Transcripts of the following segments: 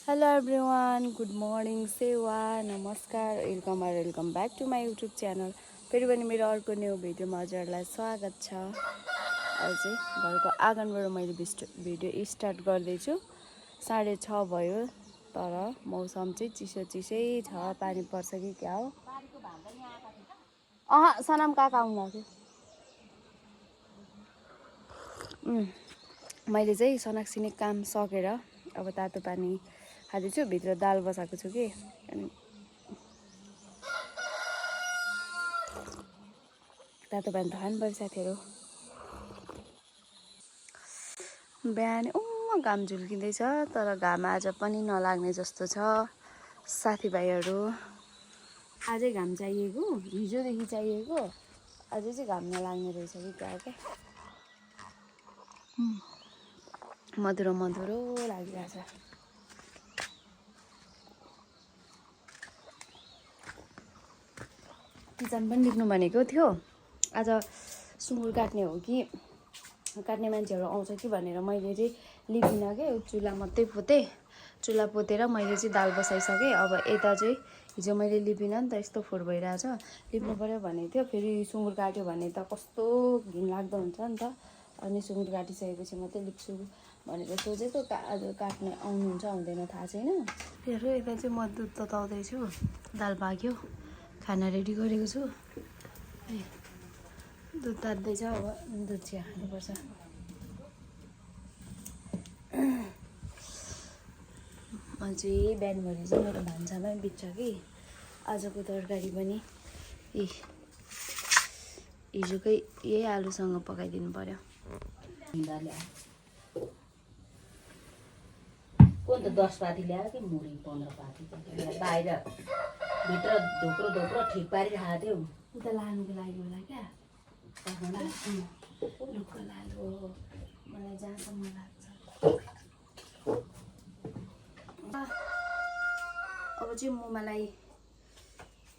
Hello everyone, good morning, सेवा नमस्कार, welcome back to my YouTube channel. फेरि पनि मेरो अर्को न्यू भिडियोमा हजुरहरूलाई स्वागत छ। आज चाहिँ घरको आँगनबाट मैले भिडियो स्टार्ट गर्दैछु। 6:30 भयो तर मौसम चाहिँ चिसै छ, पानी पर्छ कि क्या हो। सनम काका आउनु थियो। मैले चाहिँ सनाक्सिने काम सकेर अब तातो पानी खाँदैछु। भित्र दाल बसाएको छु कि अनि तातो पानी त खानुपर्छ साथीहरू। बिहान घाम झुल्किँदैछ तर घाम आज पनि नलाग्ने जस्तो छ साथीभाइहरू। आजै घाम चाहिएको, हिजोदेखि चाहिएको, अझै चाहिँ घाम नलाग्ने रहेछ कि क्या हो क्या। मधुरो मधुरो लागिरहेछ। किचन पनि लिप्नु भनेको थियो। आज सुँगुर काट्ने हो कि काट्ने मान्छेहरू आउँछ कि भनेर मैले चाहिँ लिपिनँ के, चुल्हा मात्रै पोतेँ। चुल्हा पोतेर मैले चाहिँ दाल बसाइसकेँ। अब यता चाहिँ हिजो मैले लिपिनँ नि त, यस्तो फोहोर भइरहेछ। लिप्नु पऱ्यो भनेको थियो, फेरि सुँगुर काट्यो भने त कस्तो घिनलाग्दो हुन्छ नि त। अनि सुँगुर काटिसकेपछि मात्रै लिप्छु भनेर सोचेको। आज काट्ने आउनुहुन्छ आउँदैन थाहा छैन। हेर यता चाहिँ म दुध तताउँदैछु, दाल पाक्यो, खाना रेडी गरेको छु। दुध तात्दैछ, अब दुध चिया खानुपर्छ। म चाहिँ बिहानभरि चाहिँ मेरो भान्सामै बित्छ कि। आजको तरकारी पनि हिजोकै यही आलुसँग पकाइदिनु पर्यो। कोही त 10 पाती ल्यायो कि मुरी 15 पाती बाहिर भित्र धोक्रो ठिक पारी राखेको थियो। उता लानुको लागि होला क्या, लुक्क लानु हो मलाई जहाँसम्म लाग्छ। अब चाहिँ मलाई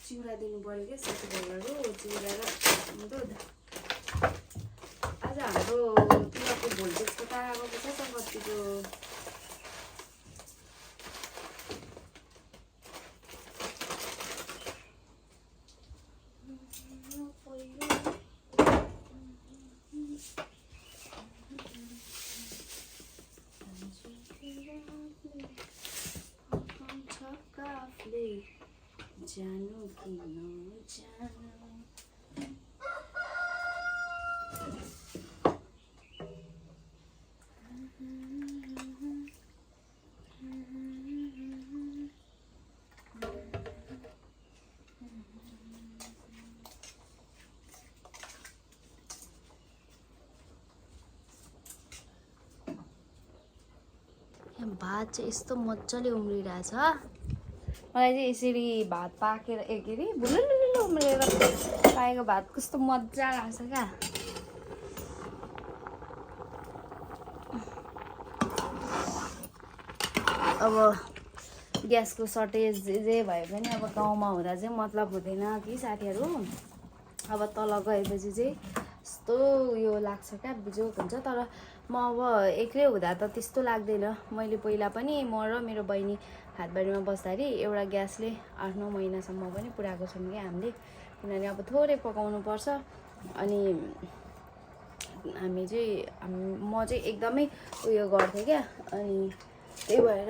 चिउरा दिनु पऱ्यो क्या साथीभाइहरू, चिउरा र दुध। आज हाम्रो चुलाको भोल्टेजको तारा गएको छ त बत्तीको। जानु कि नजानु भात चाहिँ यस्तो मजाले उम्लिरहेछ। मलाई चाहिँ यसरी भात पाकेर के अरे भुलुलुलु उम्लेर पाकेको भात कस्तो मजा लाग्छ क्या। अब ग्यासको सर्टेज जे भए पनि अब गाउँमा हुँदा चाहिँ मतलब हुँदैन कि साथीहरू। अब तल गएपछि चाहिँ यस्तो उयो लाग्छ क्या, बिजोक हुन्छ। तर म अब एक्लै हुँदा त त्यस्तो लाग्दैन। मैले पहिला पनि म र मेरो बहिनी हातबारीमा बस्दाखेरि एउटा ग्यासले 8-9 महिनासम्म पनि पुऱ्याएको छौँ कि हामीले। किनभने अब थोरै पकाउनु पर्छ। अनि म चाहिँ एकदमै उयो गर्थेँ क्या। अनि त्यही भएर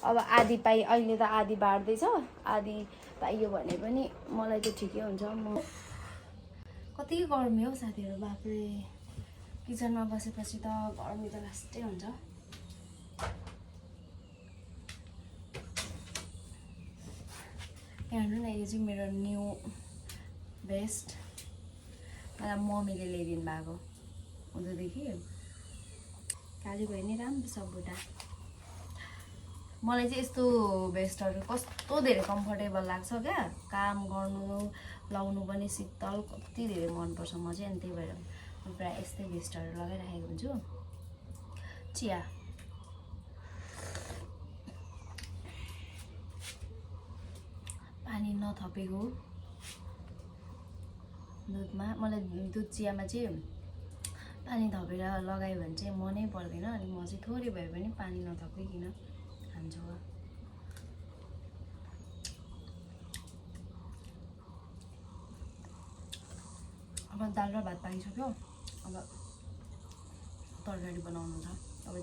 अब आधी अहिले त आधी बाँड्दैछ, आधी पाइयो भने पनि मलाई त ठिकै हुन्छ। म कति गर्मी हौ साथीहरू, बाफ्रे। किचनमा बसेपछि त गर्मी त लास्टै हुन्छ। हेर्नु न, यो चाहिँ मेरो न्यू भेस्ट, मलाई मम्मीले ल्याइदिनु भएको उहिलेदेखि। काली भयो नि राम्रो छ बुढा। मलाई चाहिँ यस्तो भेस्टहरू कस्तो धेरै कम्फर्टेबल लाग्छ क्या। काम गर्नु लाउनु पनि शीतल कति धेरै मनपर्छ म चाहिँ। अनि त्यही भएर म प्रायः यस्तै भेस्टहरू लगाइराखेको हुन्छु। चिया पानी नथपेको दुधमा, मलाई दुध चियामा चाहिँ पानी थपेर लगायो भने चाहिँ मनै पर्दैन। अनि म चाहिँ थोरै भए पनि पानी नथपिकन खान्छु अब दाल र भात पाकिसक्यो। अब तरकारी बनाउनु छ। अब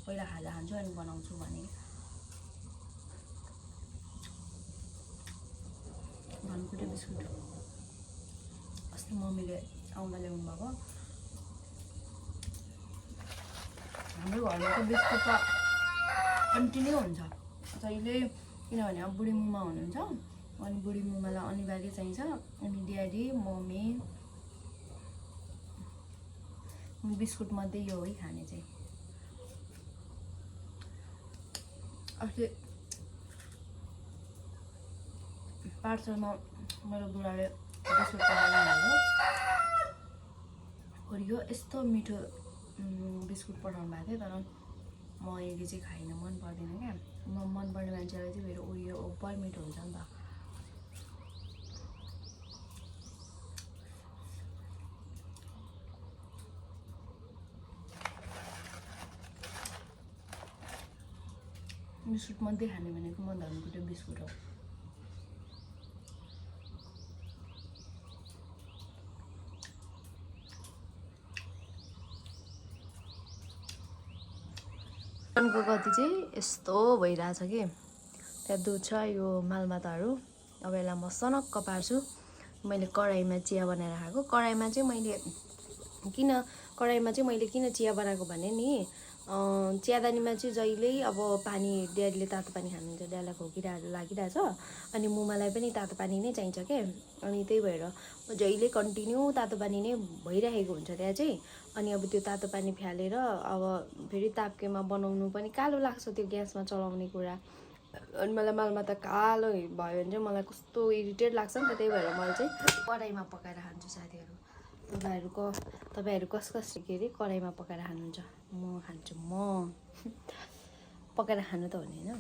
पहिला खाजा खान्छु अनि बनाउँछु भने धनकुटे बिस्कुट अस्ति मम्मीले आउँदा ल्याउनु भएको। हाम्रो घरमा त बिस्कुट त कन्टिन्यू हुन्छ जहिले, किनभने अब बुढी मुमा हुनुहुन्छ अनि बुढी मुमालाई अनिवार्य चाहिन्छ। अनि ड्याडी मम्मी बिस्कुट मध्ये यो है खाने चाहिँ। अस्ति पार्सलमा मेरो बुढाले बिस्कुट पठाउनु भयो। यस्तो मिठो बिस्कुट पठाउनु भएको थियो, तर म अहिले चाहिँ खाइन, मन पर्दैन क्या। मन पर्ने मान्छेलाई चाहिँ मेरो उयो ओभर मिठो हुन्छ नि त। बिस्कुट मध्ये खाने भनेको म धनकुटे बिस्कुट हो। को गति चाहिँ यस्तो भइरहेछ कि त्यहाँ दुध छ, यो मालमाताहरू। अब यसलाई म सनक्क पार्छु। मैले कराईमा चिया बनाएर खाएको। कराईमा चाहिँ मैले किन चिया बनाएको भने नि, चियादानीमा चाहिँ जहिल्यै अब पानी, ड्याडीले तातो पानी खानुहुन्छ, ड्याडीलाई खोकिरहेको लागिरहेछ अनि मुमालाई पनि तातो पानी नै चाहिन्छ क्या। अनि त्यही भएर जहिले कन्टिन्यू तातो पानी नै भइरहेको हुन्छ त्यहाँ चाहिँ। अनि अब त्यो तातो पानी फ्यालेर अब फेरि ताप्केमा बनाउनु पनि कालो लाग्छ त्यो ग्यासमा चलाउने कुरा। अनि मलाई मालमाता कालो भयो भने चाहिँ मलाई कस्तो इरिटेट लाग्छ नि त। त्यही भएर मैले चाहिँ कराईमा पकाएर खान्छु। साथीहरू तपाईँहरू कस के अरे कराईमा पकाएर खानुहुन्छ? म खान्छु, म पकाएर खानु त हो नि होइन।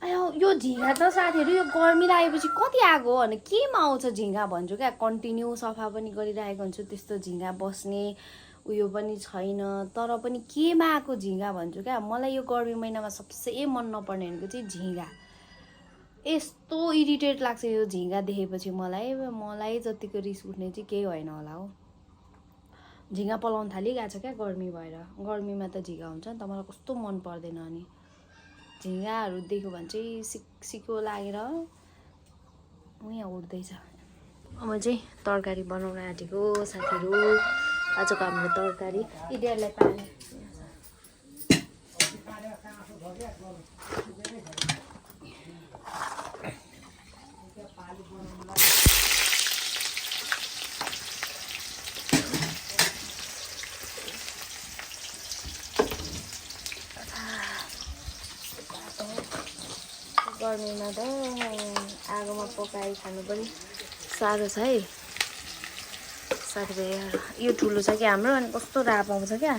अयो यो झिँगा त साथीहरू यो गर्मी लागेपछि कति आएको हो भने केमा आउँछ झिँगा भन्छु क्या। कन्टिन्यू सफा पनि गरिरहेको हुन्छु, त्यस्तो झिँगा बस्ने उयो पनि छैन, तर पनि केमा आएको झिँगा भन्छु क्या। मलाई यो गर्मी महिनामा सबसे मन नपर्ने भनेको चाहिँ झिँगा। यस्तो इरिटेट लाग्छ यो झिँगा देखेपछि। मलाई जतिको रिस उठ्ने चाहिँ केही होइन होला हो। झिँगा पलाउन थालिरहेको छ क्या गर्मी भएर। गर्मीमा त झिँगा हुन्छ नि त, मलाई कस्तो मन पर्दैन। अनि झिँगाहरू देख्यो भने चाहिँ सिक्सिको लागेर यहाँ उठ्दैछ। अब चाहिँ तरकारी बनाउन आँटेको साथीहरू। आजको हाम्रो तरकारी इडियालाई पानी गर्मीमा त आगोमा पकाइ खानु पनि साह्रो छ है साथीभाइ। यो ठुलो छ क्या हाम्रो, अनि कस्तो राप आउँछ क्या।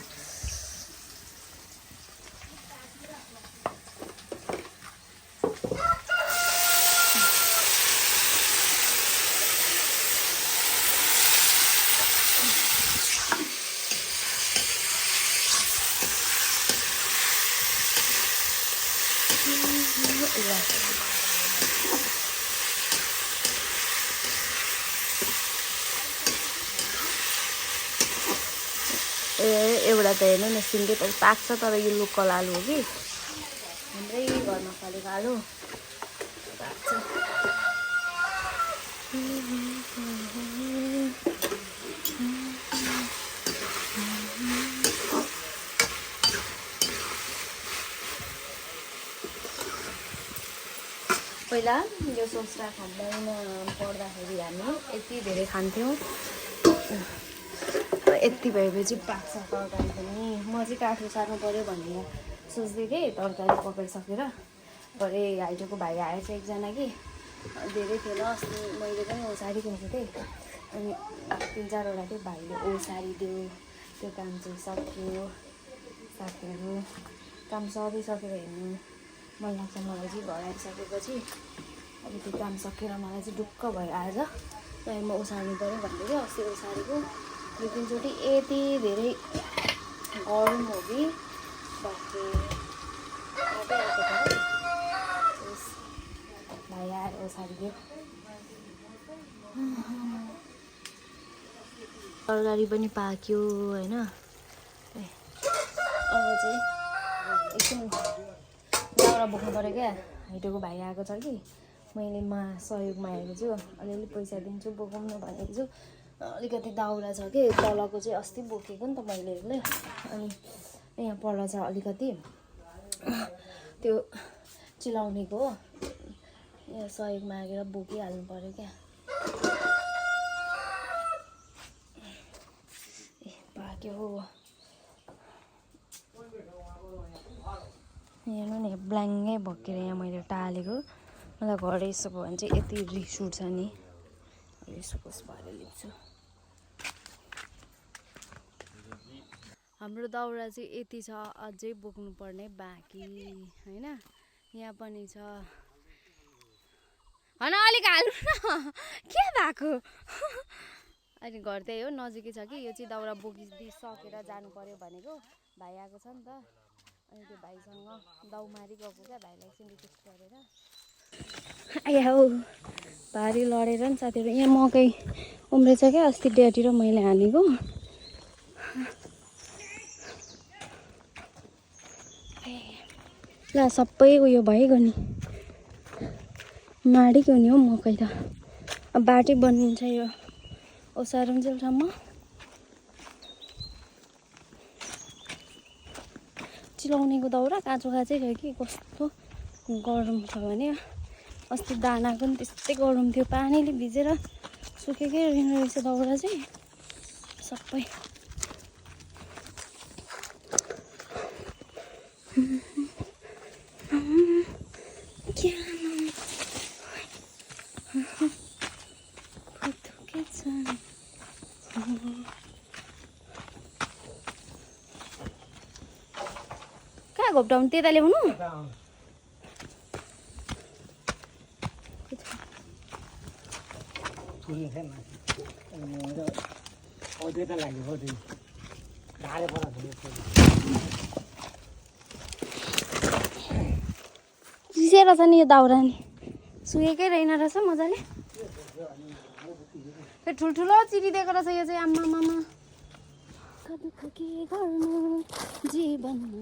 एउटा त हेर्नु न सिङ्गे पनि पाक्छ, तर यो लोकल आलु हो कि हाम्रै घरमा फलेको आलु पाक्छ। पहिला यो सोस्रा खाँदैन पर्दाखेरि हामी यति धेरै खान्थ्यौँ। यति भएपछि पाक्छ तरकारी पनि। म चाहिँ काठो सार्नु पऱ्यो भनेर सोच्दै थिएँ। तरकारी पकाइसकेर भरे हाइजोको भाइ आएछ एकजना कि धेरै थियो ल। अस्ति मैले पनि ओसारी किनेको थिएँ, अनि 3-4वटा थियो। भाइले ओसारिदियो, त्यो काम चाहिँ सक्यो। साथीहरू काम सबै सकेर हेर्नु मन लाग्छ मलाई चाहिँ। घर आइसकेपछि अब त्यो काम सकेर मलाई चाहिँ ढुक्क भयो आज। त्यहाँ म ओसार्नु पऱ्यो भन्दै थियो। अस्ति ओसारेको 2-3चोटि यति धेरै गरम हो कि बाफ्रे आएकै आएको छ। भाइ आएर ओसारिदियो। तरकारी पनि पाक्यो होइन। अब चाहिँ एकछिन दाउरा बोक्नु पऱ्यो क्या। हाइटोको भाइ आएको छ कि मैले सहयोग मागेको छु, अलिअलि पैसा दिन्छु बोकाउनु भनेको छु। अलिकति दाउरा छ कि तलको चाहिँ अस्ति बोकेको नि त मैले, अनि यहाँ पर छ अलिकति त्यो चिलाउनेको हो, यहाँ सहयोग मागेर बोकिहाल्नु पऱ्यो क्या। पाक्यो हेर्नु नि, ब्ल्याङ्गै भक्केर यहाँ मैले टालेको। मलाई घर यसो भयो भने चाहिँ यति रिस उठ्छ नि, यसो कस भएर लिप्छु। हाम्रो दाउरा चाहिँ यति छ, अझै बोक्नुपर्ने बाँकी होइन। यहाँ पनि छ, होइन अलिक हाल्नु न, के भएको। अनि घर त्यही हो, नजिकै छ कि। यो चाहिँ दाउरा बोकिदिइसकेर जानु पर्यो भनेको, भाइ आएको छ नि त। अनि त्यो भाइसँग दाउमारी गएको क्या, भाइलाई एकछिन रिक्वेस्ट गरेर। आया हौ भारी लडेर नि साथीहरू। यहाँ मकै उम्रेछ क्या, अस्ति ड्याडी र मैले हानेको। ल सबै उयो भइगयो नि, माडिगयो नि हौ मकै त। अब बाटै बनिन्छ यो ओसारुन्जेलसम्म। चिलाउनेको दाउरा काँचो काँचै रह्यो कि, कस्तो गरम छ भने। अस्ति दानाको पनि त्यस्तै गरम थियो, पानीले भिजेर सुकेकै रहेछ दाउरा चाहिँ सबै। कहाँ घोप्टाउनु, त्यता ल्याउनु। चिसेर छ नि यो दाउरा नि, सुकेकै रहेन रहेछ मजाले। त्यो ठुल्ठुलो चिरिदिएको रहेछ यो चाहिँ। आम्मामा दुःख के गर्नु जीवनमा।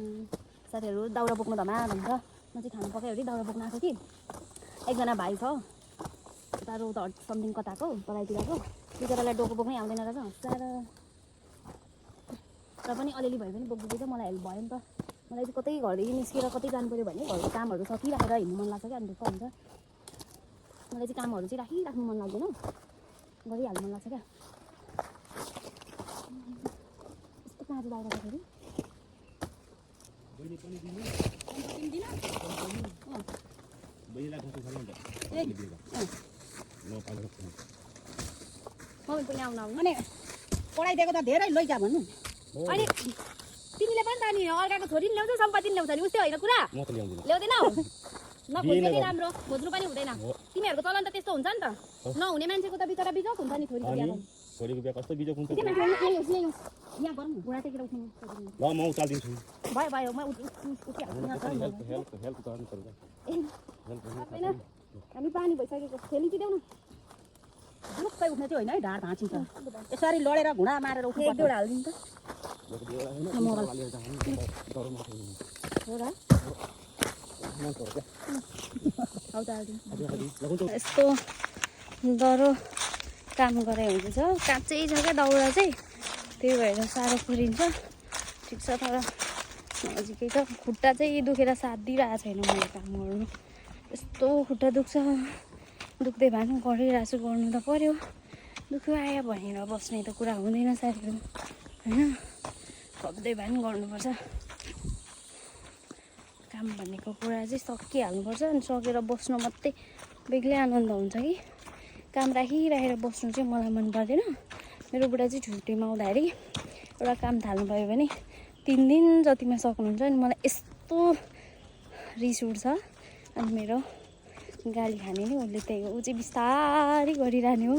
साथीहरू दाउरा बोक्नु धमा भन्छ। म चाहिँ खानु पकायो दाउरा बोक्नु आएको कि। एकजना भाइ छ उता रोड समथिङ कताको तराईतिरको, त्यो केटालाई डोको बोक्नै आउँदैन रहेछ, हँसाएर। र पनि अलिअलि भए पनि बोक्दै चाहिँ मलाई हेल्प भयो नि त। मलाई चाहिँ कतै घरदेखि निस्केर कतै जानु पऱ्यो भने घरको कामहरू सकिराखेर हिँड्नु मन लाग्छ क्या, अनि दुःख हुन्छ। मलाई चाहिँ कामहरू चाहिँ राखिराख्नु मन लाग्दैन, गरिहाल्नु मन लाग्छ क्या। यस्तो काँचो दाउरा छ फेरि। अनि पढाइदिएको त धेरै लैजा भन्नु। अनि तिमीले पनि त नि अर्काको छोरी नि ल्याउँछ, सम्पत्ति ल्याउँछ नि, उस्तै होइन कुरा। ल्याउँदैनौ नखोज्ने नि राम्रो, खोज्नु पनि हुँदैन। तिमीहरूको चलन त त्यस्तो हुन्छ नि त। नहुने मान्छेको त बिचरा बिजोक हुन्छ नि छोरीको बिहा। छोरीको बिहा कस्तो बिजोक हुन्छ। यहाँ गरौँ बुढा टेकेर उठ्नु। ल म उचाल्दिन्छु। भयो भयो म उठिहाल्छु। हामी पानी भइसकेको खेलिदिँदैउ न। दुःखै उठ्ने चाहिँ होइन है, ढाड भाँचिन्छ। यसरी लडेर घुँडा मारेर उठ्नु। एक दुईवटा हालिदिनु त। यस्तो डह्रो काम गरे हुँदैछ। काँचै छ क्या दाउरा चाहिँ, त्यही भएर साह्रो पुरिन्छ। ठिक छ, तर नजिकै छ। खुट्टा चाहिँ दुखेर साथ दिइरहेको छैन मैले काम गर्नु। यस्तो खुट्टा दुख्छ, दुख्दै भए पनि गरिरहेको छु, गर्नु त पर्यो। दुख्यो आयो भनेर बस्ने त कुरा हुँदैन साथीहरू होइन, खप्दै भए पनि गर्नुपर्छ। काम भनेको कुरा चाहिँ सकिहाल्नुपर्छ, अनि सकेर बस्नु मात्रै बेग्लै आनन्द हुन्छ कि। काम राखिराखेर बस्नु चाहिँ मलाई मन पर्दैन। मेरो बुढा चाहिँ छुट्टीमा आउँदाखेरि एउटा काम थाल्नु भयो भने 3 दिन जतिमा सक्नुहुन्छ। अनि मलाई यस्तो रिस उठ्छ। अनि मेरो गाली खाने नि उसले, त्यही हो। ऊ चाहिँ बिस्तारै गरिरहने हो।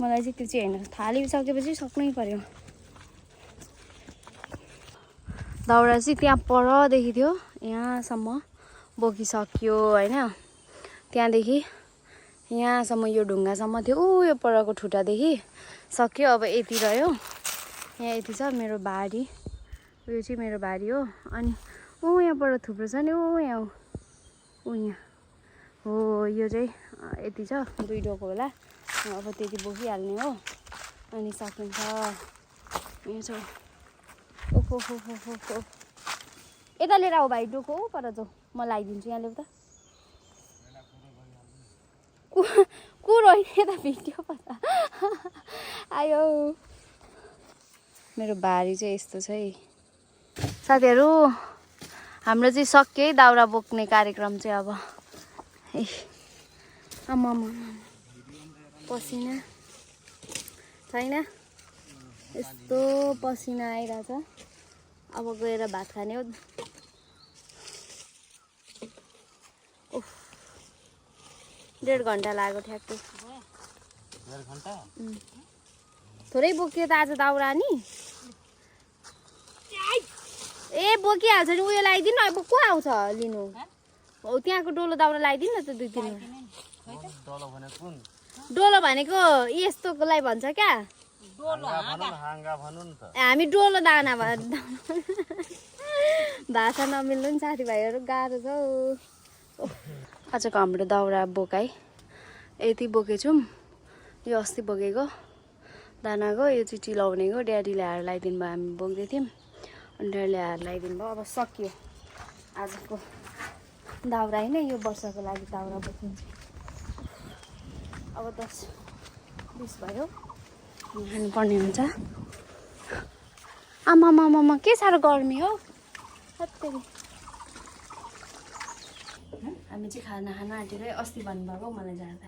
मलाई चाहिँ त्यो चाहिँ होइन, थालिसकेपछि सक्नै पर्यो। दाउरा चाहिँ त्यहाँ परदेखि थियो यहाँसम्म बोकिसक्यो होइन। त्यहाँदेखि यहाँसम्म यो ढुङ्गासम्म थियो, यो परको ठुटादेखि सक्यो अब यति रह्यो यहाँ यति छ मेरो बारी यो चाहिँ मेरो बारी हो अनि यहाँबाट थुप्रो छ नि यहाँ यहाँ हो यो चाहिँ यति छ 2 डोको होला अब त्यति बोकिहाल्ने हो अनि सकिन्छ यहाँ छ ओहो हो हो हो हो यता लिएर आऊ भाइ डोको पर जाऊ म लगाइदिन्छु यहाँ ल्याउ त कुरो यता भिडियो पता आयो मेरो बारी चाहिँ यस्तो छ है साथीहरू हाम्रो चाहिँ सक्यो है दाउरा बोक्ने कार्यक्रम चाहिँ अब ए आमा पसिना छैन यस्तो पसिना आइरहेछ अब गएर भात खाने हो 1.5 घन्टा लाग्यो ठ्याक्कै 1.5 घन्टा थोरै बोकियो त आज दाउरा नि ए बोकिहाल्छ नि उयो लगाइदिनु अब को आउँछ लिनु हो त्यहाँको डोलो दाउरा लगाइदिनु न त 2-3 डोलो भनेको यस्तोकोलाई भन्छ क्या हामी डोलो दाना भाषा नमिल्नु नि साथीभाइहरू गाह्रो छ हौ आजको हाम्रो दाउरा बोकाइ यति बोकेछौँ यो अस्ति बोकेको दानाको यो चाहिँ चिलाउनेको ड्याडीले हार लगाइदिनु भयो हामी बोक्दै थियौँ अनि ड्याडीले हार लगाइदिनु भयो अब सकियो आजको दाउरा होइन यो वर्षको लागि दाउरा बोकिन्छ अब 10-20 भयो खानुपर्ने हुन्छ आमामामा के साह्रो गर्मी हो सत्तरी हामी चाहिँ खाना खान आँटेर अस्ति भन्नुभएको मलाई जाँदा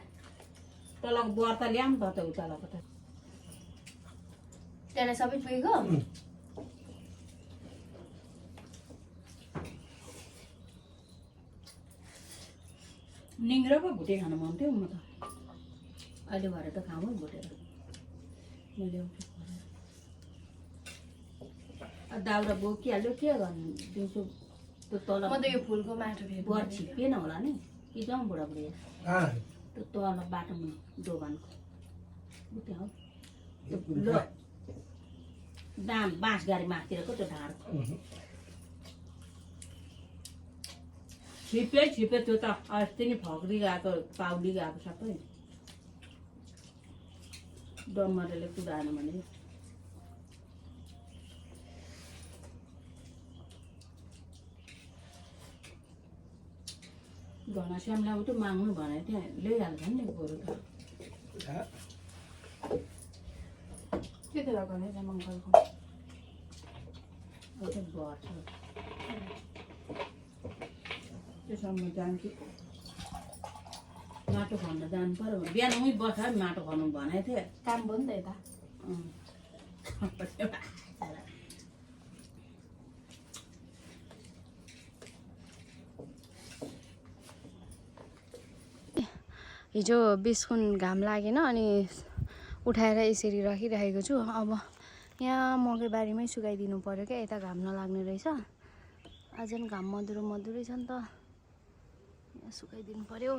तलको बर त ल्याऊँ त उतालको त त्यसलाई सबै पुगेको निङ्ग्रो पो भुटे खानु मन थियो म त अहिले भएर त खाऊँ भुटेर मैले दाउरा बोकिहाल्यो के गर्नु दिउँसो त्यो तल म त यो फुलको माटो बर छिप्पिएन होला नि कि जाउँ बुढाबुढी त्यो तल बाटोमा दोकानको त्यहाँ हो दाम बाँस गाडी माथितिरको त्यो ढाँडको छिप्यो त्यो त अस्ति नै फक्री गएको पाउली गएको सबै डम्मरले कुदाएन भने घनश्यामलाई उठो माग्नु भने त्यहाँ ल्याइहाल्छ नि बरु त के त गर्ने मङ्गलको गर्छ त्यसम्म जान्छु माटो खन्न जानु पर्यो बिहान उहीँ बस माटो खन्नु भनेको थिएँ काम भयो नि त यता हिजो 20 कुन घाम लागेन अनि उठाएर यसरी राखिरहेको छु अब यहाँ मकै बारीमै सुकाइदिनु पर्यो क्या यता घाम नलाग्ने रहेछ आज नि घाम मधुरै छ नि त यहाँ सुकाइदिनु पर्यो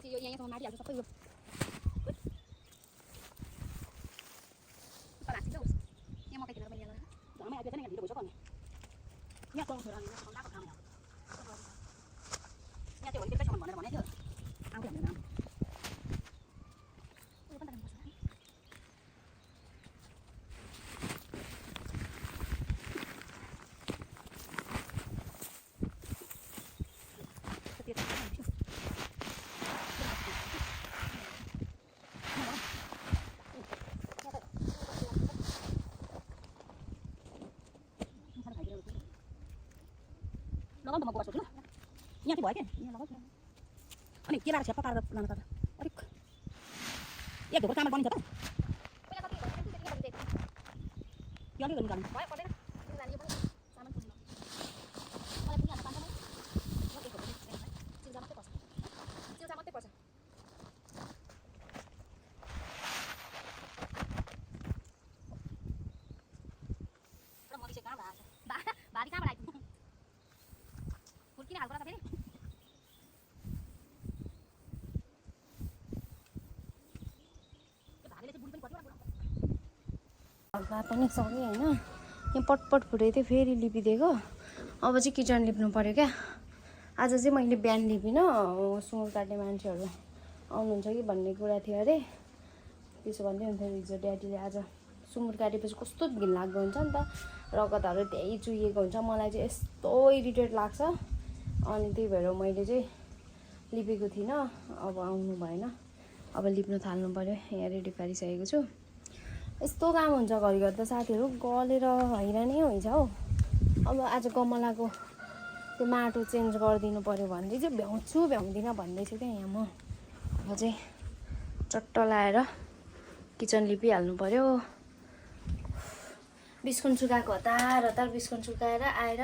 यो यहाँसम्म माटी हाल्छ सबै यो यहाँ मकै खेलेर पनि घरमै आइपुग्छ नि ढिलो भइसक्यो नि यहाँ पाउँछ र ठन्डाको ठाउँ यहाँ त्यो होइटेलसम्म भनेर भनेको थियो आउँदै हाम्रो नाम लगाउँ त म गोबर सोच्छु ल यहाँ चाहिँ भयो क्या यहाँ लगाऊ अनि के लाएर छेप्पा पारेर लानु पर्छ अलिक एक ढोको चामल बनिन्छ त के अलिक निकाल्नु भयो पर्दैन यो पनि सामान खोज्नु मलाई पनि यहाँ पान्छ चिउजा मात्रै पर्छ चिउजा मात्रै पर्छ र मरिसे कहाँ भएको छ भारी कहाँबाट आइपुग्यो फुर्किने खालको रहेछ फेरि हल्का पनि सक्यो होइन यहाँ पटपट फुटेको थियो फेरि लिपिदिएको अब चाहिँ किचन लिप्नु पऱ्यो क्या आज चाहिँ मैले बिहान लिपिनँ सुँगुर काट्ने मान्छेहरू आउनुहुन्छ कि भन्ने कुरा थियो अरे त्यसो भन्दै हुन्थ्यो हिजो ड्याडीले आज सुँगुर काटेपछि कस्तो घिनलाग्दो हुन्छ नि त रगतहरू त्यही चुहिएको हुन्छ मलाई चाहिँ यस्तो इरिटेट लाग्छ अनि त्यही भएर मैले चाहिँ लिपेको थिइनँ अब आउनु भएन अब लिप्नु थाल्नु पऱ्यो यहाँ रेडी पारिसकेको छु यस्तो काम हुन्छ घरि गर्दा साथीहरू गलेर हैरानै हुन्छ हौ अब आज गमलाको त्यो माटो चेन्ज गरिदिनु पऱ्यो भन्दै चाहिँ भ्याउँदिनँ भन्दैछु क्या यहाँ म अब चाहिँ चट्ट लाएर किचन लिपिहाल्नु पऱ्यो बिस्कुट सुकाएको हतार बिस्कुट सुकाएर आएर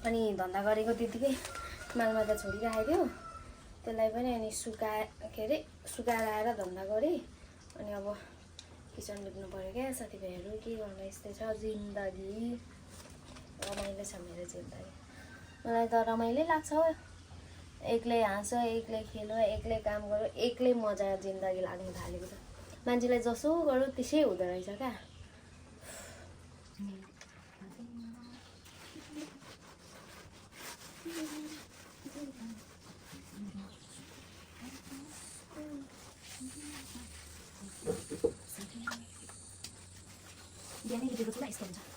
अनि धन्दा गरेको त्यतिकै मालमाता छोडी राखेको थियो त्यसलाई पनि अनि सुकाएर आएर धन्दा गरेँ अनि अब किचन लिप्नु पऱ्यो क्या साथीभाइहरू के गर्नु यस्तै छ जिन्दगी रमाइलो छ मेरो जिन्दगी मलाई त रमाइलै लाग्छ एक्लै हाँसो एक्लै खेलो एक्लै काम गऱ्यो एक्लै मजा जिन्दगी लाग्नु थालेको छ मान्छेलाई जसो गऱ्यो त्यसै हुँदो रहेछ क्या बिहानै लिपेको छु ल यस्तो हुन्छ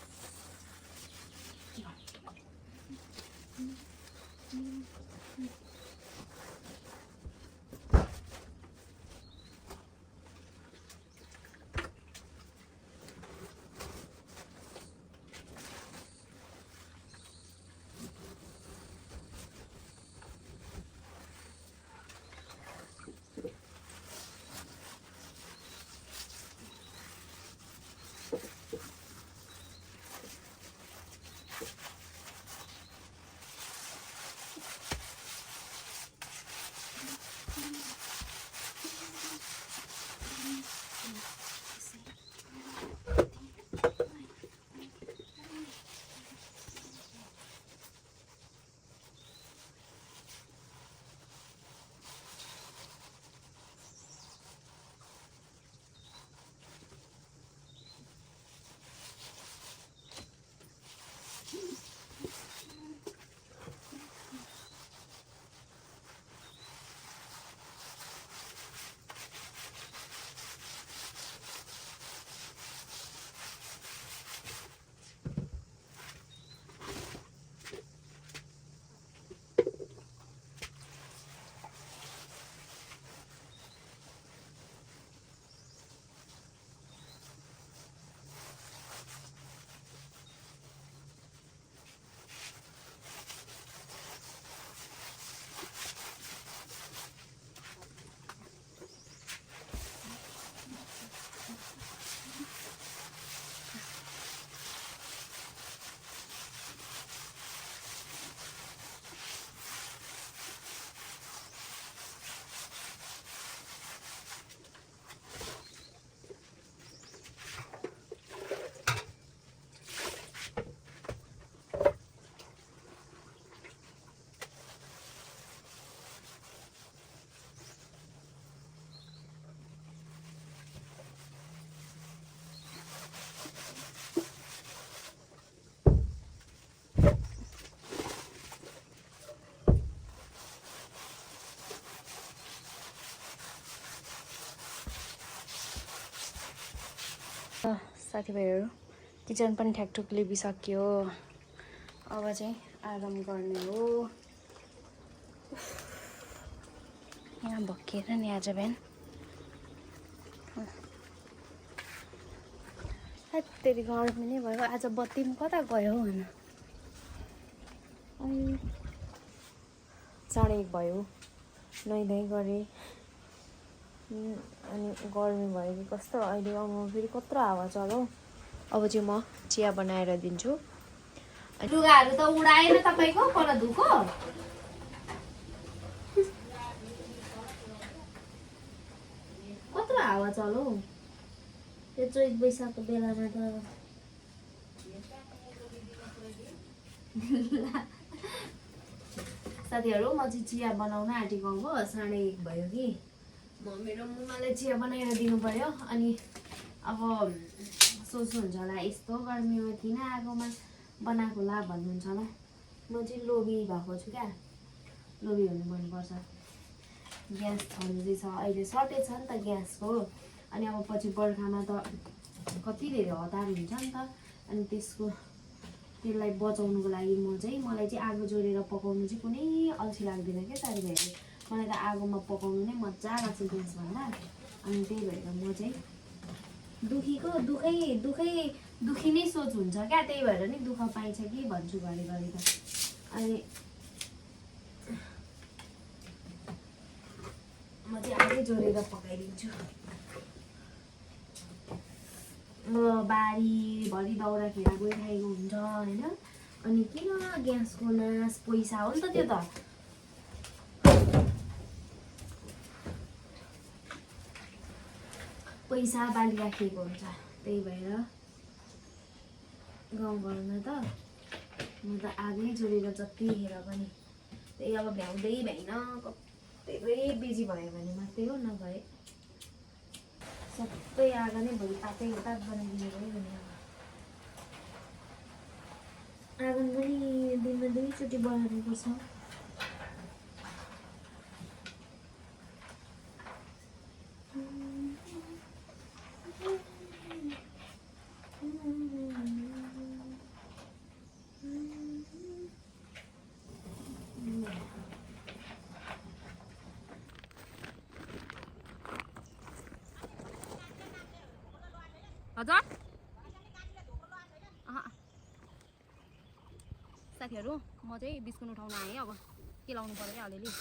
साथीभाइहरू किचन पनि ठ्याकठुक लिपिसक्यो अब चाहिँ आराम गर्ने हो यहाँ भक्किएर नि आज बिहान त्यति गर्मी नै भयो आज बत्ती पनि कता गयो भन 1:30 भयो, नुहाइधुवाइ गरेँ अनि गर्मी भयो कि कस्तो अहिले फेरि कत्रो हावा चल्यो। अब चाहिँ म चिया बनाएर दिन्छु। लुगाहरू त उडाएन तपाईँको पर धुको कत्रो हावा चल्यो त्यो चैत वैशाखको बेलामा त साथीहरू म चाहिँ चिया बनाउन आँटेको हो। 1:30 भयो कि मेरो मुमालाई चिया बनाएर दिनु पर्यो। अनि अब सोच्नुहुन्छ होला यस्तो गर्मीमा किन आगोमा बनाएको ला भन्नुहुन्छ होला। म चाहिँ लोभी भएको छु क्या, लोभी हुनु मनपर्छ। ग्यास छनु चाहिँ छ, अहिले सर्टेज छ नि त ग्यासको। अनि अब पछि बर्खामा त कति धेरै हतार हुन्छ नि त। अनि त्यसलाई बचाउनुको लागि मलाई चाहिँ आगो जोडेर पकाउनु चाहिँ कुनै अल्छी लाग्दैन क्या साथीभाइहरू। मलाई त आगोमा पकाउनु नै मजा लाग्छ ग्यासभन्दा। अनि त्यही भएर म चाहिँ दुखी नै सोच हुन्छ क्या, त्यही भएर नि दुःख पाइन्छ कि भन्छु घरिघरि त। अनि म चाहिँ आगै जोडेर पकाइदिन्छु। बारीभरि दाउरा खेर गइरहेको हुन्छ होइन। अनि किन ग्यासको नाश, पैसा हो नि त त्यो त। पैसा बाली राखिएको हुन्छ, त्यही भएर गाउँघरमा त म त आगै जोडेर जतिखेर पनि त्यही अब भ्याउँदै भ्याइन कतै बिजी भयो भने मात्रै हो, नभए सबै आगो नै भोलि तातै तात बनाइदिनु भयो भने आँगन पनि दिनमा 2 चोटि बनाउनुपर्छ। हजुर साथीहरू म चाहिँ बिस्कुट उठाउन आएँ। अब के लाउनु पर्यो क्या अलिअलि।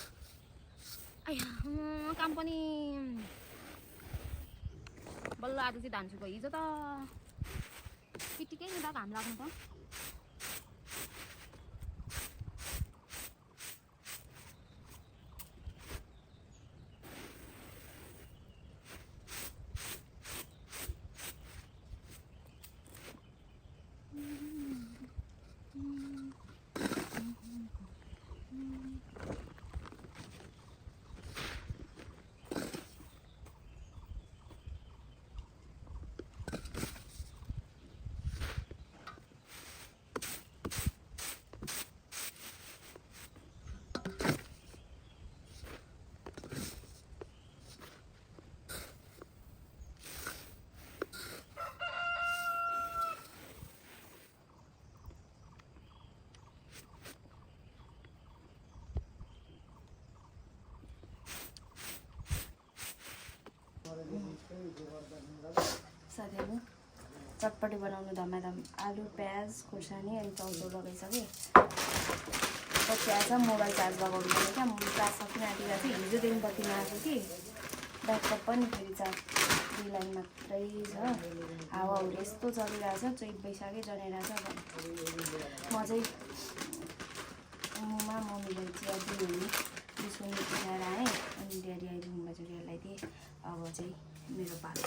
काम पनि बल्ल आज चाहिँ धान्छु गयो। हिजो त पिटिकै नि त घाम लाग्नु त। साथीहरू चटपटी बनाउनु धमाधम आलु प्याज खुर्सानी अनि चाउचाउ लगाइसकेँ। पछि आएछ मोबाइल चार्ज लगाउनु पर्यो क्या। चार्ज सकिन आँटिरहेको थियो। हिजोदेखि बत्तीमा आएको कि ब्याकअप पनि फेरि चार्ज 2 लाइन मात्रै छ। हावाहरू यस्तो चलिरहेछ, चैत वैशाखै जनाइरहेछ। म चाहिँ मुमा मम्मीलाई चिया दिनु बिस्कुट खाएर आएँ। अनि ड्याडी आइदिनु भएछ, ड्याडीलाई दिएँ। अब चाहिँ मेरो पालो।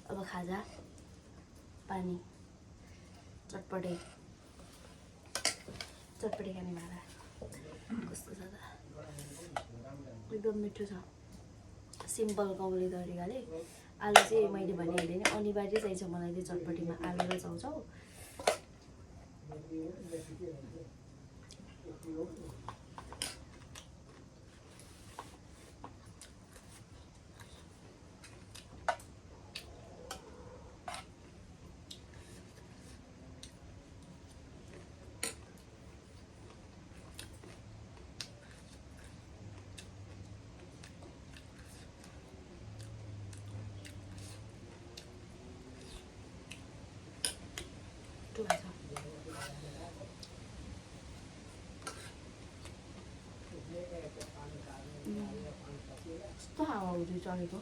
अब खाजा पानी चटपटे खाने भाडा कस्तो छ त, एकदम मिठो छ। सिम्पल गाउँले तरिकाले आलु चाहिँ मैले भनिहालेँ नि अनिवार्य चाहिन्छ मलाई चाहिँ चटपटीमा आलु र चाउचाउ। छिटो भएछ कस्तो हावा हुँदै चलेको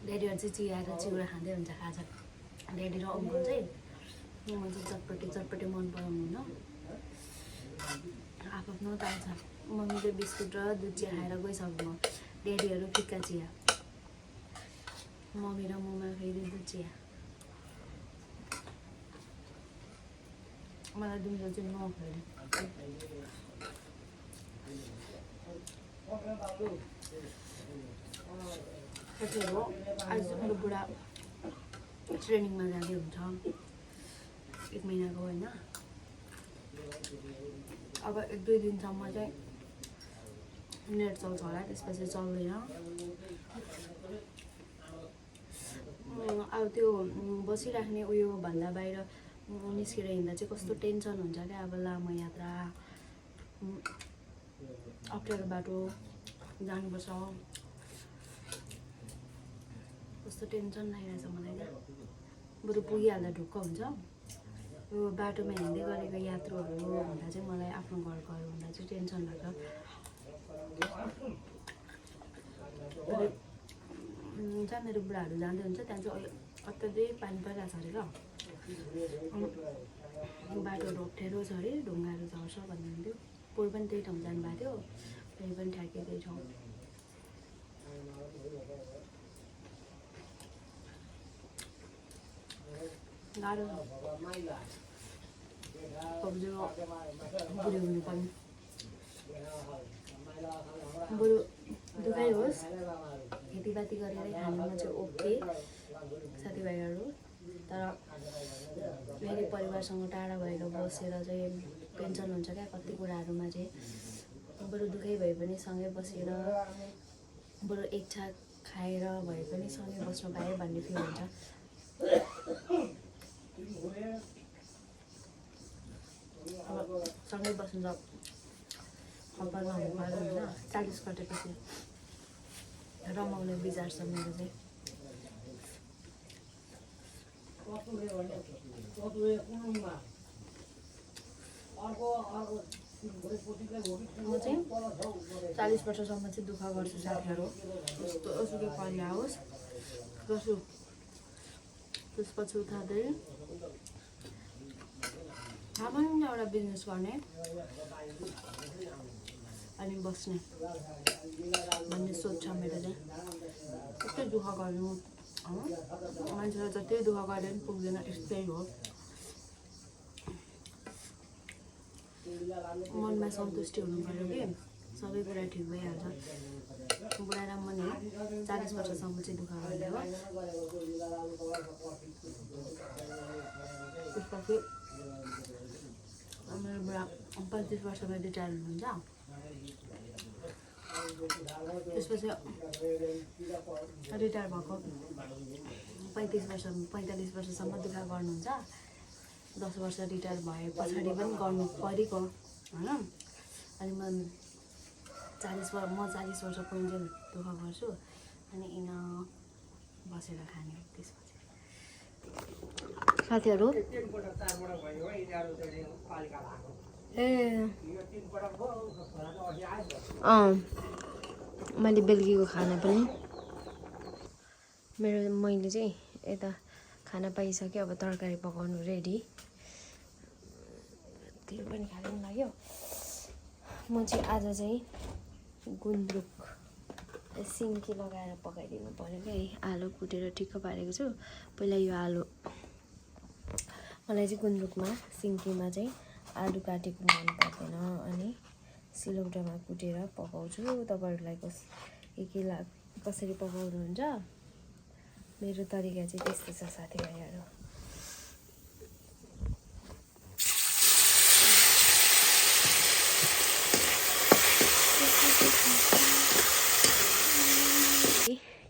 ड्याडीहरू चाहिँ चिया र चिउरा खाँदै हुन्छ खाजा ड्याडी र अङ्कल चाहिँ म चाहिँ चटपटे मन पराउनु होइन आफ्नो ताल छ मम्मीले बिस्कुट र दुध चिया खाएर गइसक्नु ड्याडीहरू फिक्का चिया मम्मी र ममा फेरि दुध चिया मलाई दिउँसो चाहिँ नखुवाइदिनु साथीहरू आज चाहिँ मेरो बुढा ट्रेनिङमा जाँदै हुन्छ 1 महिनाको होइन अब 1-2 दिनसम्म चाहिँ नेट चल्छ होला त्यसपछि चल्दैन अब त्यो बसिराख्ने उयो भन्दा बाहिर निस्केर हिँड्दा चाहिँ कस्तो टेन्सन हुन्छ क्या अब लामो यात्रा अप्ठ्यारो बाटो जानुपर्छ कस्तो टेन्सन लागिरहेछ मलाई क्या बरु पुगिहाल्दा ढुक्क हुन्छ यो बाटोमा हिँड्दै गरेको यात्रुहरू भन्दा चाहिँ मलाई आफ्नो घर गयो भन्दा चाहिँ टेन्सन लाग्छ जहाँ मेरो बुढाहरू जाँदै हुन्छ त्यहाँ चाहिँ अत्यन्तै पानी परिरहेको छ अरे क्या बाटोहरू अप्ठ्यारो छ अरे ढुङ्गाहरू झर्छ भन्नुहुन्थ्यो पोहोर पनि त्यही ठाउँ जानुभएको थियो फेरि पनि ठ्याक्कै त्यही ठाउँ गाह्रो बुढी हुनुपर्ने बरु दुखाइ होस् खेतीपाती गरेर खानुमा चाहिँ ओके साथीभाइहरू तर फेरि परिवारसँग टाढा भएर बसेर चाहिँ टेन्सन हुन्छ क्या कति कुराहरूमा चाहिँ बरु दुःखै भए पनि सँगै बसेर बरु एक छाक खाएर भए पनि सँगै बस्नु पाएँ भन्ने फिल हुन्छ अब सँगै बस्नु त खपरमा हुनु पर्यो होइन 40 कटेपछि रमाउने विचार छ मेरो चाहिँ म चाहिँ 40 वर्षसम्म चाहिँ दुःख गर्छु साथीहरू जस्तो सुकै पर्या होस् गर्छु त्यसपछि उठाउँदै सामान्य एउटा बिजनेस गर्ने अनि बस्ने भन्ने सोच छ मेरो चाहिँ कति दुःख गर्नु मान्छेलाई जति दुःख गरे पनि पुग्दैन यस्तै हो मनमा सन्तुष्टि हुनु पर्यो कि सबै कुरा ठिक भइहाल्छ बुढा र मन 40 वर्षसम्म चाहिँ दुःख गर्ने हो त्यसपछि मेरो बुढा 35 वर्षमा रिटायर हुनुहुन्छ त्यसपछि रिटायर भएको 45 वर्षसम्म दुःख गर्नुहुन्छ 10 वर्ष रिटायर भए पछाडि पनि गर्नु परेको होइन अनि म 40 वर्ष पुग्दै दुःख गर्छु अनि इन बसेर खाने त्यसपछि साथीहरू मैले बेलुकीको खाना पनि मैले चाहिँ यता खाना पाइसकेँ अब तरकारी पकाउनु रेडी त्यो पनि खानु लाग्यो म चाहिँ आज चाहिँ गुन्द्रुक सिन्की लगाएर पकाइदिनु पर्यो क्या है आलु कुटेर ठिक्क पारेको छु पहिला यो आलु मलाई चाहिँ गुन्द्रुकमा सिन्कीमा चाहिँ आलु काटेको मन पर्दैन अनि सिलौटामा कुटेर पकाउँछु तपाईँहरूलाई कसरी पकाउनुहुन्छ मेरो तरिका चाहिँ त्यस्तो छ साथीभाइहरू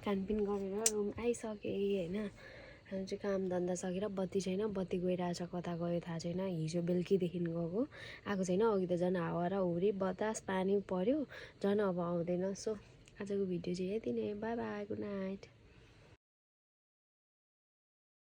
खानपिन गरेर रुम आइसकेँ होइन। हामी चाहिँ काम धन्दा सकेर बत्ती छैन, बत्ती गइरहेछ, कता गयो थाहा छैन। हिजो बेलुकीदेखि गएको, आएको छैन। अघि त झन् हावा र हुरी बतास पानी पऱ्यो, झन् अब आउँदैन। सो आजको भिडियो चाहिँ यति नै। By by, good night.